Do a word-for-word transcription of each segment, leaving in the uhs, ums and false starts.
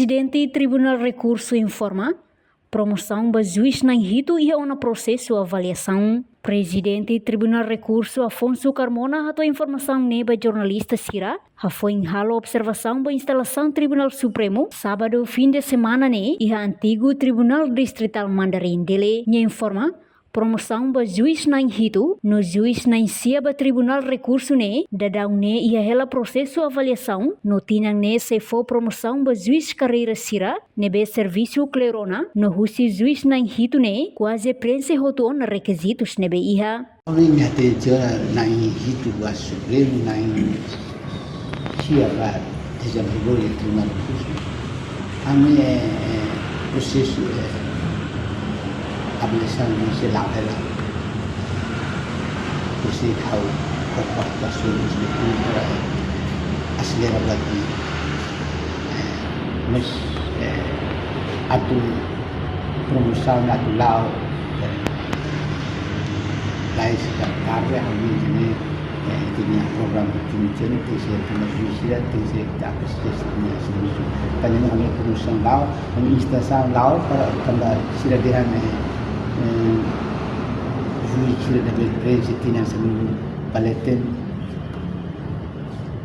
Prezidente Tribunál Rekursu informa, promosaun ba juís na'in hitu iha ona prosesu avaliasaun. Prezidente Tribunál Rekursu Afonso Carmona hato'o informasaun ne'e ba jornalista sira hafoin halo observasaun ba instalasaun Tribunál Supremu, sábadu fin de semana ne'e, iha antigu Tribunál Distritál Mandarin Dili. Nia informa, promosaun ba juís na'in hitu no juís na'in sia ba Tribunál Rekursu ne'e, daudaun ne'e iha hela prosesu avaliasaun, no tinan ne'e sei fó promosaun ba juís karreira sira ne'ebé servisu kleur ona, no husi juís na'in hitu ne'e kuaze preenxe hotu ona rekizitus ne'ebé iha. Ami nia te jora na'in hitu ba Supremu, na'in sia ba Dezembru, Tribunál Rekursu. Ami, eh, eh, prosesu, eh, avaliasaun ne'e sei la'o hela. Husi ha'u, ha'u partisipa iha prosesu ne'e para, eh, aselera lagi. Eh, mas, eh, atu promosaun atu la'o, eh, la'ós tarde, ami nia, eh, nia programa, nia nia, tenke ser, tenke ser, tenke ser, tenke ser, tenke ser. Tanba ne'e ami promosaun la'o, ami instalasaun la'o para tanba sira dehan, eh, eh, juís sira ne'ebé preenxe tinan sanulu ba leten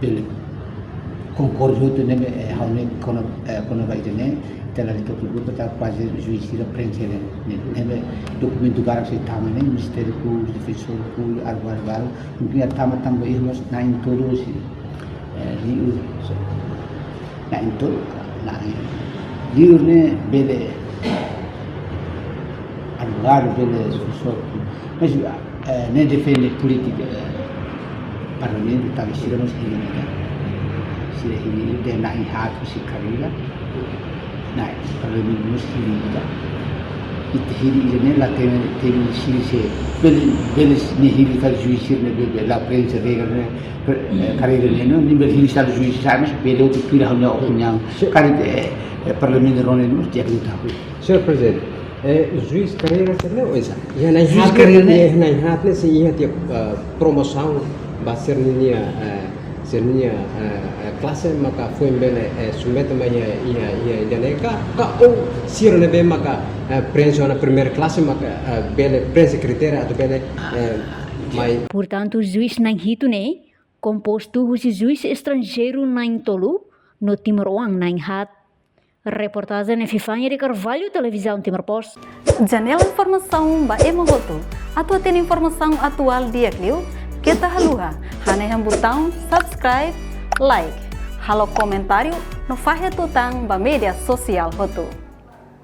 bele konkorda hotu ne'ebé, eh, ha'u ne'e kona, eh, kona-ba ida-ne'e, ita lalika tuku ba ta kuaze juís sira preenxe ne'e, ne'ebé dokumentu barak sei tama ne'e, Ministériu Públiku, Defensór Públiku, arbar baru, mungkin ya tama tanba iha mós na'in tolu husi, eh, liur, so, na'in tolu, na'in liur ne'e bele, advogadu bele, Defensór Públiku. Mas, eh, ne'e defende polítika, eh, parlamentu, tanba sira mós hili ida. Sira hili ida, na'in haat husi karreira. Na'in parlamentu mós hili ida. Ita hili ida ne'e la temi, temi sira se bele, bele ne'e hili kala juís sira ne'ebé la preenxe regra ne'e, pre-, eh, karreira ne'e, no, nia bele hili sala juís sira, mas bele hotu tuir ha'u-nia opiniaun. Sin. Karik, eh, eh, parlamentu rona ne'e mós di'ak liután. Señór Prezidente, eh, juís karreira sira-ne'e oinsá? Iha na'in haat ne'e, juís karreira ne'e, iha na'in haat ne'e sei iha tiha, eh, promosaun ba sira-nia, eh, sira-nia, eh, eh, klase maka foin bele, eh, submete mai iha, iha, iha ida-ne'e ka, ka ou sira ne'ebé maka, eh, preenxe ona primeira klase maka, eh, bele preenxe kritéria atu bele, eh, mai. Portantu, juís na'in hitu ne'e kompostu husi juís estranjeiru na'in tolu no timoroan na'in haat. Reportajen Epifania de Carvalho, Televizaun Timor Post. Janela informasaun ba ema hotu. Atu hatene informasaun atuál di'ak liu, keta haluha hanehan butaun subscribe, like, halo komentáriu no fahe tutan ba média sosiál hotu.